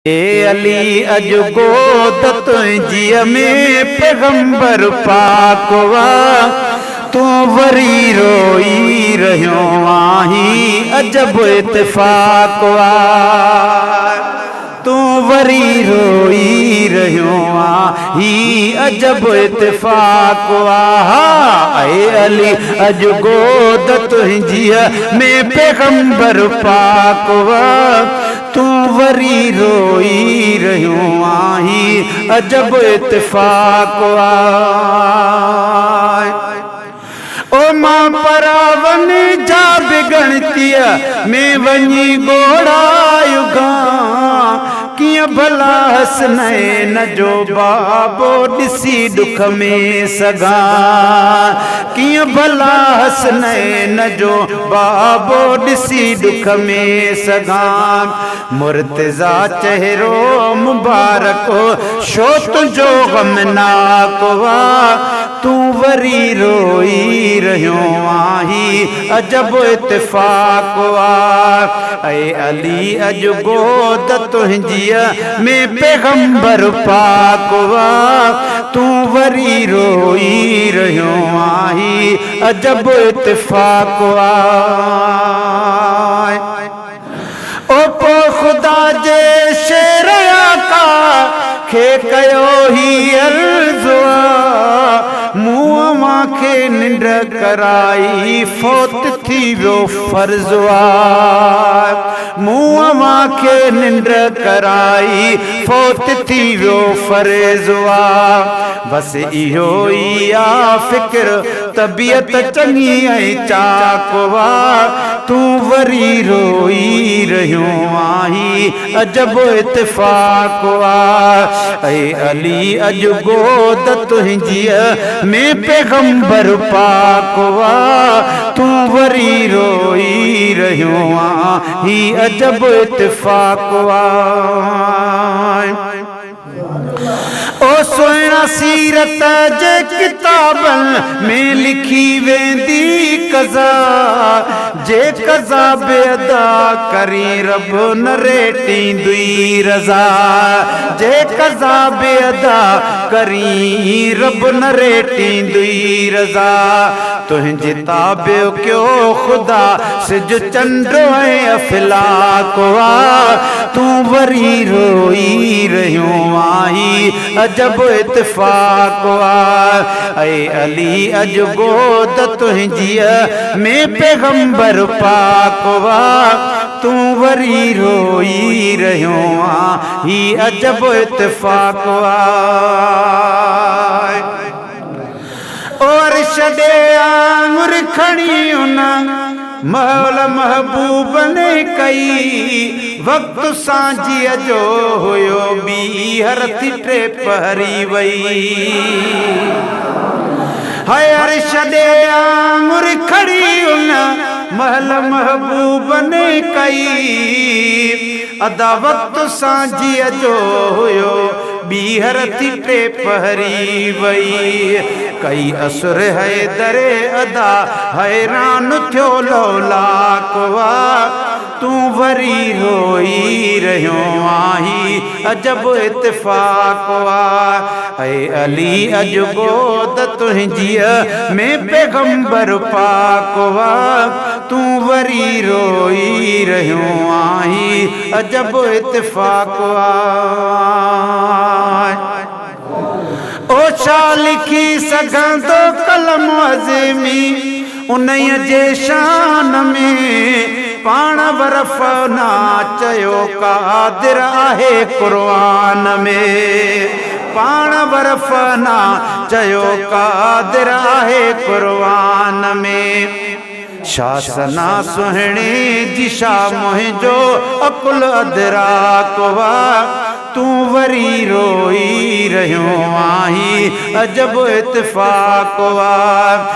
اي علي اڄ گود تنهنجيء ۾ پيغمبر پاڪ وا تون وري روئي رهيو آهين عجب اتفاق وا تون وري روئي رهيو آهين عجب اتفاق وا اي علي اڄ گود تنهنجيء ۾ پيغمبر پاڪ وا تون وري روئي رهيو آهين عجب اتفاق آ. او مان پراون جا به ڳڻتيء ۾ وڃي ڳوڙها اگهان ڪيئن ڀلا حسنين جو بابو ڏسي ڏک ۾ سگهان ڪيئن ڀلا حسنين جو بابو ڏسي ڏک ۾ سگهان مرتضيٰ چهرو مبارڪ شو تنهنجو غمناڪ آ تون وري روئي رهيو آهين عجب اتفاق آ اي علي اڄ گود تنهنجيء ۾ پيغمبر پاڪ آ تون وري روئي رهيو آهين عجب اتفاق آ او پو خدا جي شير آقا کي ڪيو هي عرض آ مون اوهان کي ننڊ ڪرائي فوت ٿي ويو فرض آ مون اوهان کي ننڊ ڪرائي فوت ٿي ويو فرض آ بس اهو ئي آ فڪر طبيعت چڱي ۽ چاڪ آ تون وري روئي رهيو آهين عجب اتفاق آ اي علي اڄ گود تنهنجيء ۾ پيغمبر پاڪ آ تون وري روئي رهيو آهين عجب اتفاق آ. او سهڻا سيرت جي ڪتابن ۾ لکي ويندي قضا جي قضا به ادا ڪرين رب نه ريٽيندوئي رضا جي قضا به ادا ڪرين رب نه ريٽيندوئي رضا تنهنجي تابع ڪيو خدا سج چنڊ ۽ افلاڪ آ تون وري روئي رهيو آهين عجب اتفاق آ اي علي اڄ گود تنهنجيء ۾ پيغمبر پاڪ آ تون وري روئي رهيو آهين عجب اتفاق آ. او عرش ڏي آڱر کڻي ان مهل محبوب ني ڪئي وقت سانجهيء جو هيو ٻيهر ٿي ٽي پهري وئي هاء عرش ڏي آڱر کڻي ان مهل محبوب ني ڪئي ادا وقت سانجهيء جو هيو ٻيهر ٿي ٽي پهري وئي. ڪئي اسر حيدر ادا حيران ٿيو لولاڪ وا تون وري روئي رهيو آهين عجب اتفاق وا اي علي اڄ گود تنهنجيء ۾ پيغمبر پاڪ وا تون وري روئي رهيو آهين عجب اتفاق آ. او ڇا لکي سگهندو قلم عظيمي انهيء جي شان ۾، پاڻ ورفعنا چيو قادر آهي قرآن ۾، پاڻ ورفعنا چيو قادر آهي قرآن ۾. شا ثنا سهڻي جي شا منهنجو عقل ادراڪ وا تون وري روئي رهيو آهين عجب اتفاق وا.